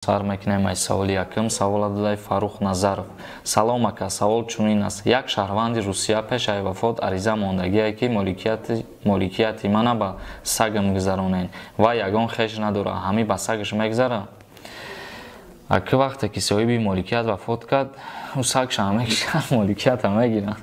Сар мекунем аз саволи якум. Савола додаи Фаррух Назаров. Салом, ака, савол чунин аст: як шаҳрванди Русия пеш аз вафот ариза мондагие, ки моликияти мана ба сагам гузаронен ва ягон хеш надора. Ҳамӣ ба сагаш мегузара? Аки, вақте ки соҳиби моликият вафот кард, ӯ сагша мекушад, моликията мегирад.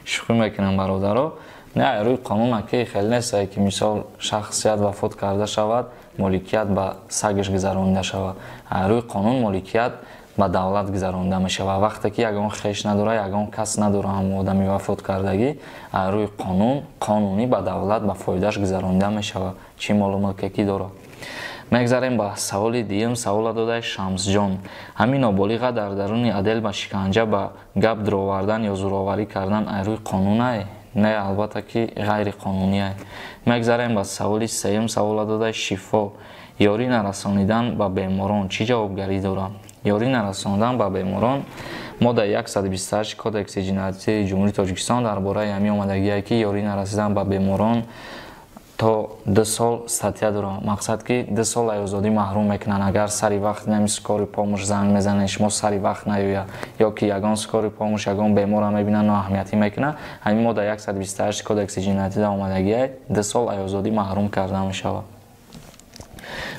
Шӯхӣ мекунам, бародаро. Не, рӯи қонун, аки, хеле нестае, ки мисол шахсият вафот карда шавад, моликият ба сагаш гузаронида шавад. Рӯи қонун моликият ба давлат гузаронида мешавад. Вақте ки ягон хеш надора, ягон кас надора ҳамон одами вафот кардагӣ, рӯи қонун қонунӣ ба давлат, ба фоидааш гузаронида мешавад, чӣ молу мулке ки дорад. Мегзарем ба саволи дуюм. Савола додаи Шамсҷон. Ҳамин ноболиға дар даруни отдел ба шиканҷа, ба гап дуровардан ё зӯроварӣ кардан ай рӯи қонунае? Не, албатта ки ғайриқонуние. Мегзарем ба саволи сеюм. Савола додаи Шифо. Ёрӣ нарасонидан ба беморон чӣ ҷавобгарӣ дорад? Ёрӣ нарасонидан ба беморон, моддаи 128 Кодекси ҷиноятии Ҷумҳурии Тоҷикистон дар бораи ҳамин омадагие, ки ёрӣ нарасидан ба беморон то 2 сол статья дорад. Мақсад, ки 2 сол аз озодӣ маҳрум мекунанд, агар сари вақт нами скорый помощь занг мезанед, шумо сари вақт наёяд ё ки ягон скорый помощь ягон беморро мебинад, ноаҳамиятӣ мекунад. Ҳамин модда 128 Кодекси ҷиноятӣ омадагие, 2 сол аз озодӣ маҳрум карда мешавад.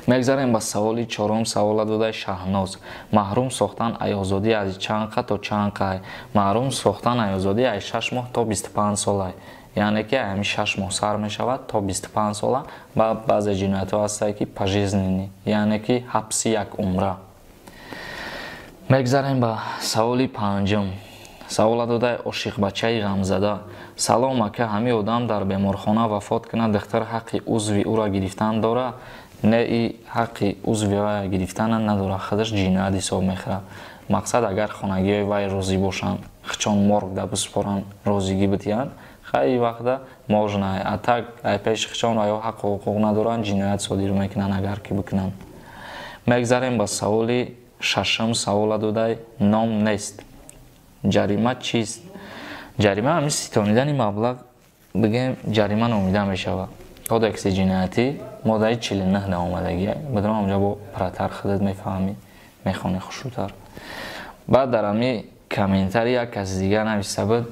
Мегзарем ба саволи чорум. Савола додаи Шаҳноз. Маҳрум сохтан аз озодӣ аз чанд қа то чанд қай? Маҳрум сохтан аз озодӣ аз 6 моҳ то 25 солай, яъне ки ҳамин 6 моҳ сар мешавад то 25 сола. Ба баъзе ҷиноятҳо ҳастае, ки пожизненный, яъне ки ҳабси як умра. Мегзарем ба саволи панҷум. Савола додаи Ошиқбачаи ғамзада. Салом, ака, ҳамин одам дар беморхона вафот кунад, духтар ҳаққи узви ӯро гирифтан дорад? Не, и ҳаққи узви вай гирифтана надорад, худаш ҷиноят ҳисоб мехӯрад. Мақсад, агар хонагиҳои вай розӣ бошанд, хичон моргда биспоранд, розигӣ бидиҳанд, хай, вақта можно. А так ай пеши хичон ё ҳаққу ҳуқуқ надоранд, ҷиноят содир мекунанд, агар ки бикунанд. Мегзарем ба саволи шашум. Савола додай Ном нест. Ҷарима чист? Ҷарима ҳамин ситонидани маблағ, бигем, ҷарима номида мешавад. Кодекси ҷиноятӣ моддаи 49 омадагӣ бидонам, онҷа бо пратар худат мефаҳмӣ, мехонӣ хушрӯтар. Баъд дар ҳами комментарий як каси дигар нависта буд: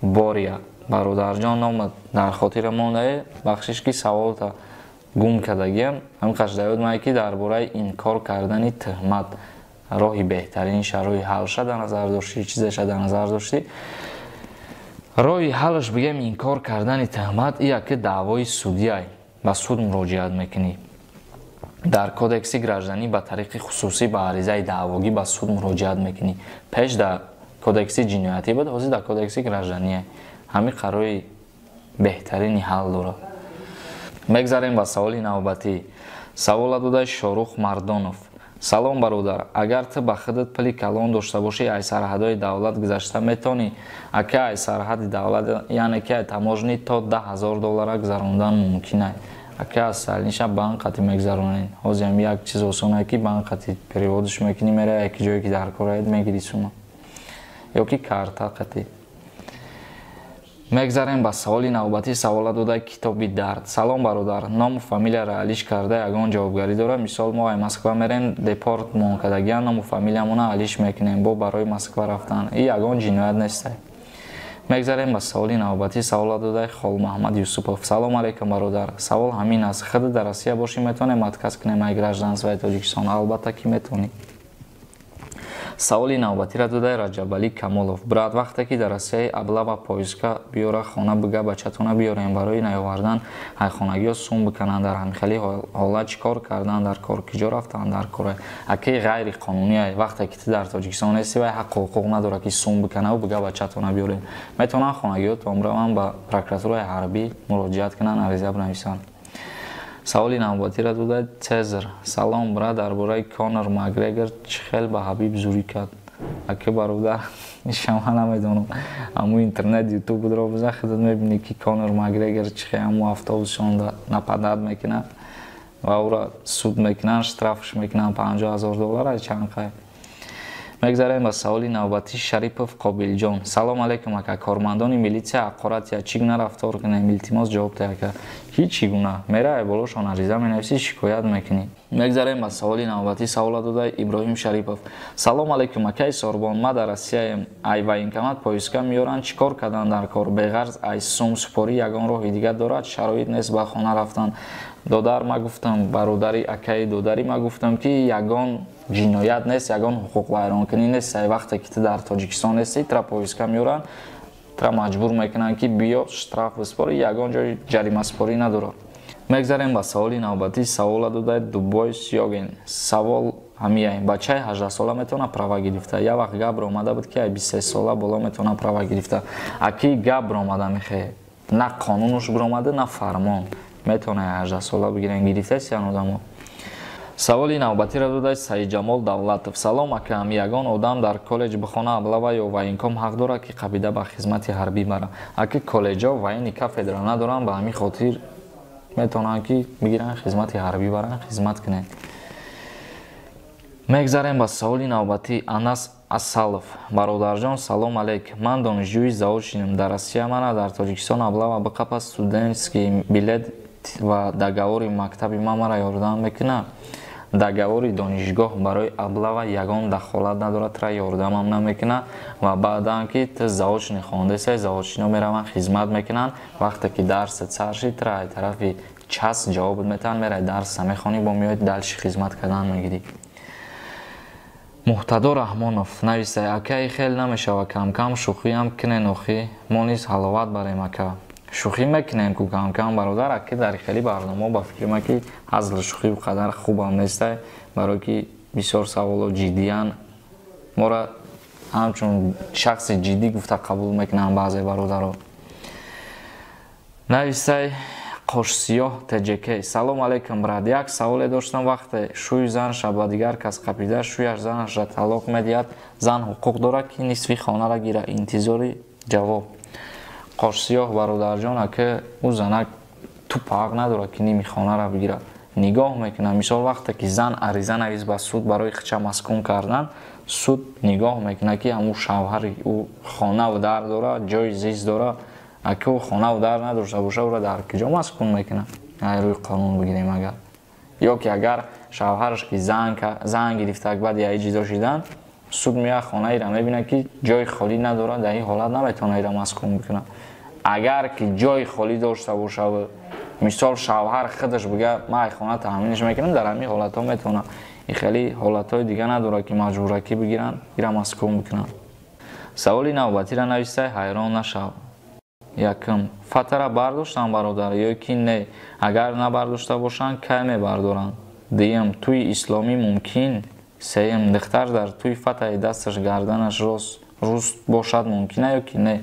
«Бория, бародарҷон, номат дар хотира мондае, бахшиш, ки саволта гум кардагиам. Ҳамин қашдаёд мае, ки дар бораи инкор кардани тӯҳмат роҳи беҳтаринша, роҳи ҳалша дар назар доштӣ, чизеша дар назар доштӣ?» Роҳи ҳалаш, бигем, инкор кардани тӯҳмат ия ки даъвои судияй, ба суд муроҷиат мекунӣ. Дар Кодекси гражданӣ ба тариқи хусусӣ ба аризаи даъвогӣ ба суд муроҷиат мекунӣ. Пеш дар Кодекси ҷиноятӣ буд, ҳозир дар Кодекси граждание. Ҳамин қарори беҳтарини ҳал дорад. Мегзарем ба саволи навбатӣ. Савола додаи Шорух Мардонов. Салом, бародар, агар ту ба худат пули калон дошта бошӣ, ай сарҳадҳои давлат гузашта метавонӣ? Ака, ай сарҳади давлат, яъне ки ай таможни то 10 000 доллара гузарондан мумкин ай. Ака, аз салниша банк қати мегузаронен. Ҳозир як чиз осонае, ки банк қати перевод ш мекунӣ, мера яки ҷое, ки дар кор аед, мегири сума ё ки карта қати. Мегзарем ба саволи навбатӣ. Савола додаи Китоби дард. Салом, бародар, ному фамилияро алиш карда ягон ҷавобгарӣ дорад? Мисол, мо ай Москва мерем, депорт мон кардагиан, ному фамилиямона алиш мекунем бо барои Москва рафтан. И ягон ҷиноят нестай. Мегзарем ба саволи навбатӣ. Савола додаи Холмаҳмад Юсупов. Салом алейкум, бародар, савол ҳамин аст: худ дар Россия бошӣ, метавонем отказ кунем ай гражданство и Тоҷикистон? Албатта, ки метавонӣ. Саволи навбатиро додаи Раҷабалӣ Камолов. Брат, вақте ки дар Россияи облава поездка биёра хона, бига бачатона биёрем, барои наёвардан ҳайхонагиҳо сум бикананд, дар ҳамихели ҳолат чӣ кор кардан дар кор, киҷо рафтан дар кор? Аки, ғайриқонуние. Вақте ки ту дар Тоҷикистон нести, вай ҳаққу ҳуқуқ надорад, ки сум биканаву бига бачатона биёрем. Метавонанд хонагиҳо том раванд, ба прокуратураи ҳарбӣ муроҷиат кунанд, ариза бинависанд. Саволи навбатиро дода Цезар. Салом, брат, дар бораи Конор Макгрегор чӣ хел ба Ҳабиб зурӣ кард? Аки, бародар, шама намедонам. Ҳамун интернет, Ютуб будро бизан, худат мебинӣ, ки Конор Макгрегор чӣ хел ҳамун автобусшонда нападать мекунад ва ӯро суд мекунанд, штраф ш мекунанд 50 000 доллар чанд қай. Мегзарем ба саволи навбатӣ. Шарипов Қобилҷон. Салом алейкум, ака, кормандони милитсия ҳақорат я чӣ гуна рафтор кунем? Илтимос, ҷавоб диҳ, ака. Ҳеҷ гуна мерай болошон ариза менависӣ, шикоят мекунӣ. Мегзарем ба саволи навбатӣ. Савола дода Иброҳим Шарипов. Салом алейкум, акай Сорбон, ма дар Россияем, ай военкомат повестка меёранд, чӣ кор кардан дар кор? Беғарз ай сум супорӣ ягон роҳи дигар дорад? Шароит нест ба хона рафтан. Додар, ма гуфтам, бародари акаи додари, ма гуфтам, ки ягон ҷиноят нест, ягон ҳуқуқвайронкунӣ нест. Сай вақте ки ту дар Тоҷикистон нестӣ, тра повестка меёранд, тра маҷбур мекунанд, ки биё штраф биспорӣ, ягон ҷои ҷаримаспорӣ надорад. Мегзарем ба саволи навбатӣ. Савола додаи Дубой Сиёген. Савол ҳамияем: бачаи 18сола метавона права гирифта? Як вақт гап омада буд, ки ай 23сола боло метавона права гирифта. Аки гап омада мехе, на қонунуш биромада, на фармон. Метавона 18сола бигирен, гирифтасиян одамо. Саволи навбатиро додаи Саидҷамол Давлатов. Салом, акам, ягон одам дар коллеҷ бихона, облава ё военком ҳақ дорад, ки қабида ба хизмати ҳарбӣ бара? Аки коллеҷҳо военный кафедра надоранд, ба ҳамин хотир метавонанд, ки бигиранд, хизмати ҳарбӣ баранд, хизмат кунанд. Мегзарем ба саволи навбатӣ. Анас Асалов. Бародарҷон, салом алейк, ман донишҷӯи заочный м дар Россия. Мана дар Тоҷикистон облава биқапа, студентский билет ва договори мактаби ман мара ёрдам мекунад? Договори донишгоҳ барои облава ягон дахолат надорад, тра ёрдамам намекунад. Ва баъдан ки ту заочный хондесай, заочный ҳо мераванд, хизмат мекунанд. Вақте ки дарсат сар шид, тра ай тарафи час ҷавобат метаванд, мерай, дарса мехонӣ, бо меояд, дальше хизмат кардан мегирӣ. Муҳтадо Раҳмонов нависай: акаи, хел намешава, камкам шӯхиам кунен, охӣ мо низ ҳаловат барем. Ака, шӯхӣ мекунем ку камкам, бародар. Аки дар хеле барномаҳо, ба фикри ман, ки ҳазлу шӯхӣ қадар хубам нестай, барое ки бисёр саволо ҷиддиян, мора ҳамчун шахси ҷиддӣ гуфта қабул мекунанд баъзе бародаро. Нависай Қошсиёҳ ТЖК. Салом алейкум, брат, як саволе доштам. Вақте шӯи занша ба дигар кас қапида, шӯяш занашра талоқ медиҳад, зан ҳуқуқ дорад, ки нисфи хонара гирад? Интизори ҷавоб. Қошсиёҳ, бародарҷон, ака, ӯ занак тупа ҳақ надорад, ки ними хонара бигирад. Нигоҳ мекунад. Мисол, вақте ки зан ариза навис ба суд барои хича маскун кардан, суд нигоҳ мекунад, ки ҳамун шавҳари ӯ хонаву дар дорад, ҷои зист дорад. Аки ӯ хонаву дар надошта боша, ӯро дар куҷо маскун мекунад? Ай рӯи қонун бигирем агар, ё ки агар шавҳараш ки зан гирифта, баъди ай ҷидо шидан, суд меяд, хонаиро мебинад, ки ҷои холӣ надорад, дар ин ҳолат наметавонад иро маскун бикунад. Агар ки ҷои холӣ дошта бошад, мисол, шавҳар худаш бига, ман ай хона таъминаш мекунам, дар ҳамин ҳолатҳо метавонад. Ин хеле ҳолатҳои дига надорад, ки маҷбуракӣ бигиранд, ира маскун бикунанд. Саволи навбатиро навистай Ҳайрон нашав. Якум: фатара бардоштанд, бародар, ё ки не? Агар набардошта бошанд, кай мебардоранд? Дуюм: тӯи исломӣ мумкин? Сеюм: духтар дар тӯи фатаи дасташ гарданаш руст бошад, мумкина ё ки не?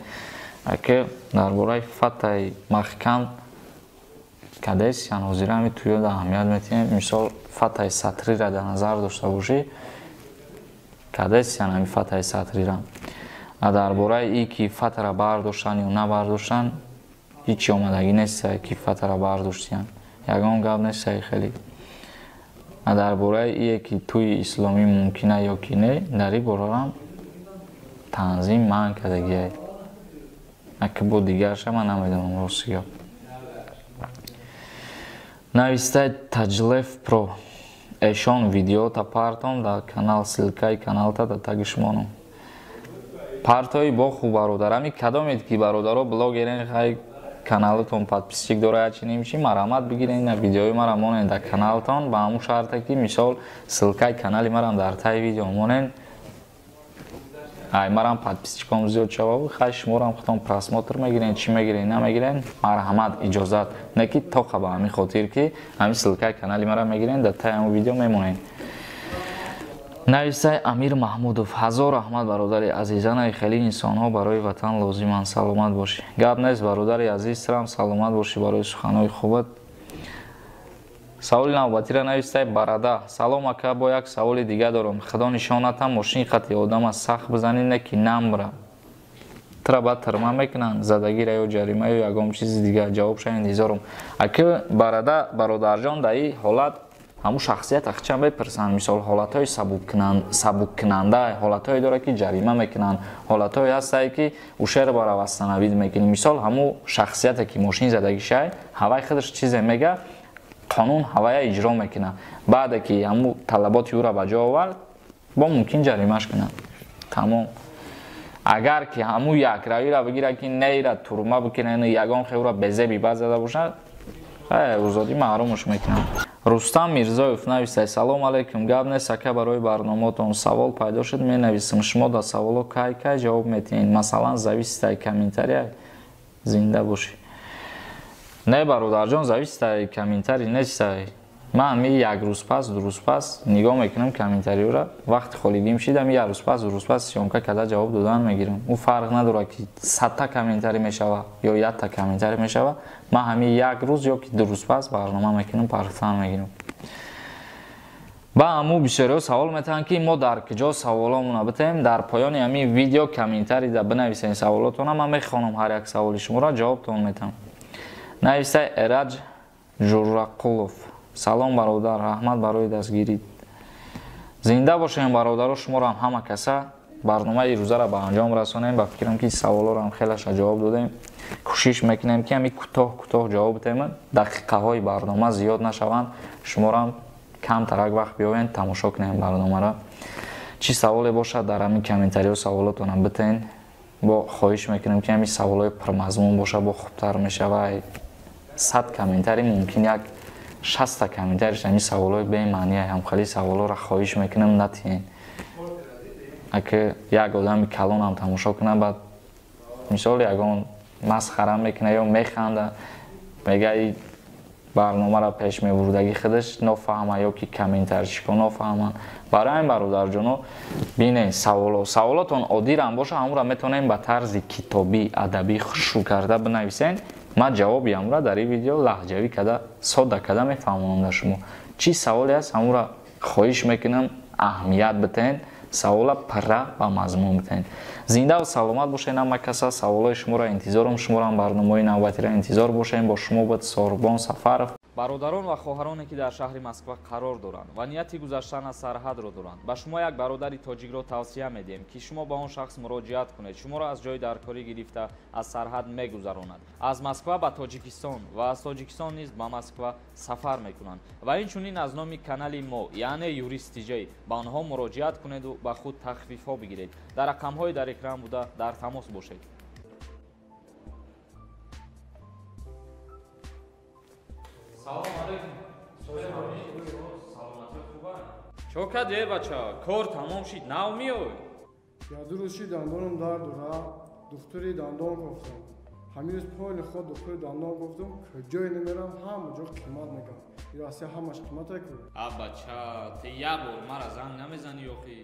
Аке, дар бораи фатаи маҳкам кадесиян, ҳозира ҳами тӯёда аҳамият метиҳем. Мисол, фатаи сатрира дар назар дошта бошӣ, кадесиян ҳами фатаи сатрира. А дар бораи и ки фатара бардоштан ё набардоштан, ҳичи омадагӣ нестае, ки фатара бардоштиян, ягон гап нестае хеле. А дар бораи ие ки тӯи исломӣ мумкина ё ки не, дар ин борарам Танзим манъ кардагиай. Аки бо дигарша ман намедонам, рости гап. Навистай Таҷлеф Про. Эшон, видеота партом дар канал, ссылка и каналта дар таги шумоном партои. Бо хуб, бародар, ами кадомед ки бародаро блогерен, хай, каналатон подписчик дора, ячи нимчи, марҳамат, бигирен, ина видеои мара монен дар каналтон, ба ҳамун шарте ки, мисол, ссылка и канали марам дар таи видео монен, ай марам подписчик ом зиёд шава. Хай, шуморам худтон просмотр мегирен, чӣ мегирен, намегирен, марҳамат, иҷозат не ки тоқа ба ҳамин хотир ки ҳамин ссылка и канали мара мегирен, дар таи ҳамун видео мемонен. Нависай Амир Маҳмудов. Ҳазор раҳмат, бародари азизанаи, хеле инсонҳо барои ватан лозиманд, саломат бошӣ. Гап нест, бародари азиз, трам саломат бошӣ барои суханҳои хубат. Саволи навбатиро навистай Барада. Салом, ака, бо як саволи дига дорам. Худо нишонатам, мошини қати одама сахт бизанӣ, не ки намбра, тра баъд тирма мекунанд, задагира ё ҷарима ё ягон чизи дига? Ҷавобша интизорум. Аки Барада, бародарҷон, дар ин ҳолат ҳамун шахсият ахча мепурсанд. Мисол, ҳолатҳои сабуккунанда, ҳолатҳое дорад, ки ҷарима мекунанд, ҳолатҳое ҳастае, ки ушербара восстановить мекунӣ. Мисол, ҳамун шахсияте, ки мошин задагишай, ҳавай худаш чизе мега, қонун ҳавая иҷро мекунад. Баъде ки ҳамун талаботи ӯра ба ҷо овард, бо мумкин ҷаримаш кунад. Тамом. Агар ки ҳамун якравиро бигирад, ки нейра турма бикунад, ягон хеура безеби бад зада бошад, озодӣ маҳрумаш мекунад. Рустам Мирзоев нависад: салом алейкум, гап нест ака, барои барномаотон савол пайдо шуд, менависам. Шумо дар саволо кай кай ҷавоб метиҳед? Масалан, зависит ай комментария. Зинда бошӣ. Не, бародарҷон, зависит ай комментарий нестай. Ман ҳами як рӯз пас, ду рӯз пас нигоҳ мекунам комментариёра. Вақти холигим шид, ҳами як рӯз пас, ду рӯз пас съёмка карда ҷавоб додан мегирам. Ӯ фарқ надорад, ки 100-та комментарий мешава ё 1-та комментарий мешава. Ман ҳами як рӯз ё ки ду рӯз пас барнома мекунам, партан мегирам. Ба ҳаму бисёриҳо савол метаҳанд, ки мо дар куҷо саволомона битаем. Дар поёни ҳамин видео комментарийда бинависед саволотона, ман мехонам ҳар як саволи шуморо, ҷавобтон метаҳам. Нависай Эраҷ Журақулов: салом бародар, раҳмат барои дастгирӣ. Зинда бошем бародаро, шуморо ҳама каса. Барномаи ирӯзаро ба анҷом расонем. Ба фикрам, ки саволоро ҳам хелаша ҷавоб додем. Кӯшиш мекунем, ки ҳами кӯтоҳ кӯтоҳ ҷавоб диҳем, дақиқаҳои барнома зиёд нашаванд, шуморо камтарак вақт биёвен, тамошо кунем барномаро. Чӣ саволе бошад, дар ҳамин комментариҳо саволотонам битен. Бо хоҳиш мекунем, ки ҳамин саволҳои пурмазмун боша, бо хубтар мешава. 100 комментарий мумкин як 60-та комментариш ҳамин саволҳои бемаъния, ҳамхели саволҳоро хоҳиш мекунам натиҳен. Аки як одами калонам тамошо кунад, баъд мисол ягон масхара мекунад ё механда, мега и барномаро пеш мебурдагӣ худаш нофаҳма ё ки комментарчико нофаҳманд. Барои ҳамин бародарҷоно, бинед, саволотон оддирам боша, ҳамонро метавонем ба тарзи китобӣ, адабӣ хушрӯ карда бинависен. Ман ҷавоби ҳамонро дар ин видео лаҳҷавӣ карда, содда карда мефаҳмонам дар шумо. Чӣ саволе аст, ҳамонро хоҳиш мекунам аҳамият битаҳед, савола пурра ба мазмун битаҳед. Зинда ва саломат бошед ҳама каса. Саволҳои шуморо интизорам, шуморо барномаҳои навбатиро интизор бошем. Бо шумо буд Сорбон Сафаров. Бародарон ва хоҳароне, ки дар шаҳри Москва қарор доранд ва нияти гузаштан аз сарҳадро доранд, ба шумо як бародари тоҷикро тавсия медиҳем, ки шумо ба он шахс муроҷиат кунед. Шуморо аз ҷои даркорӣ гирифта аз сарҳад мегузаронад. Аз Москва ба Тоҷикистон ва аз Тоҷикистон низ ба Москва сафар мекунанд. Ва инчунин аз номи канали мо, яъне Юрист Тиҷай, ба онҳо муроҷиат кунеду ба худ тахфифҳо бигиред. Дар рақамҳои дар экран буда дар тамос бошед. Салом алейкум. Саломатӣ хуба? Чо каде бача? Кор тамом шид, нав миёй? Я ду рӯз шид дандонам дард дора, духтури дандон гуфтам. Ҳамин рӯз поли худ духтури дандон гуфтам, куҷое намерам, ҳама ҷо қимат мегам. Ин ҳамаш қимат ку. А бача, ти як бор мара занг намезанӣ охи?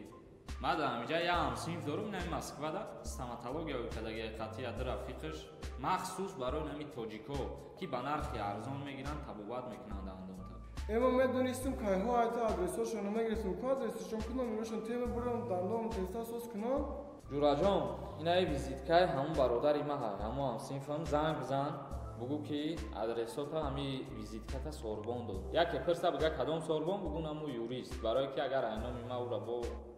Ман дар ҳаминҷа як ҳамсинф дорум, нами Москвада стоматология кардагиа қатъи ду рафиқаш, махсус барои нами тоҷико, ки ба нархи арзон мегиранд, табобат мекунанд дандонта. Эма медонистум, кайҳо айта адресҳошон намегирифтум, ку адресашон ку номерошон тема бурам дандонам теста соз кунам. Ҷураҷон, инаи визиткаи ҳамун бародари ма ҳай, ҳамун ҳамсинфам, занг бизан, бугӯ, ки адресота ҳами визитката Сорбон дод. Яке пирса, бига кадом Сорбон, бугӯ наму юрист, барое ки агар айноми ма ӯра бо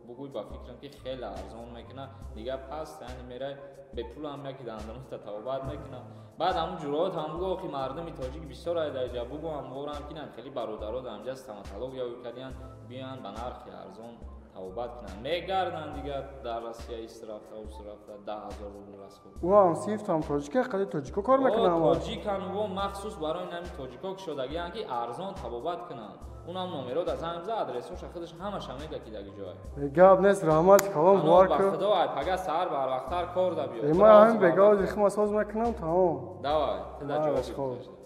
бугӯй, ба фикрам, ки хеле арзон мекунад. Дигар пас яъне мерай бепул ҳам яки дандонота табобат мекунад. Баъд ҳамун ҷуроот ҳам бугӯ, охи мардуми тоҷик бисёр ай дар ҷа, бугӯ ҳамворам, ки нам хеле бародаро дар ҳамҷа стоматология кардиян, биёянд ба нархи арзон табобат кунанд. Мегарданд дигар дар Россия истирафта устирафта 10 000 рубл расход. Ӯ ҳамсинфтам тоҷика, қади тоҷико кор мекунад? Тоҷикан, во, махсус барои нами тоҷико кушодагиянд, ки арзон табобат кунанд. Унам номеро да занг биза, адресоша худаш ҳамаша мега, ки даги ҷой. Гап нест, раҳмат калом, бовар кун. Ба худо, ай пага саҳар барвақттар кор да биё. Ман ҳамин бегаози хима соз мекунам, тамом. Давай, ту да ҷавоб.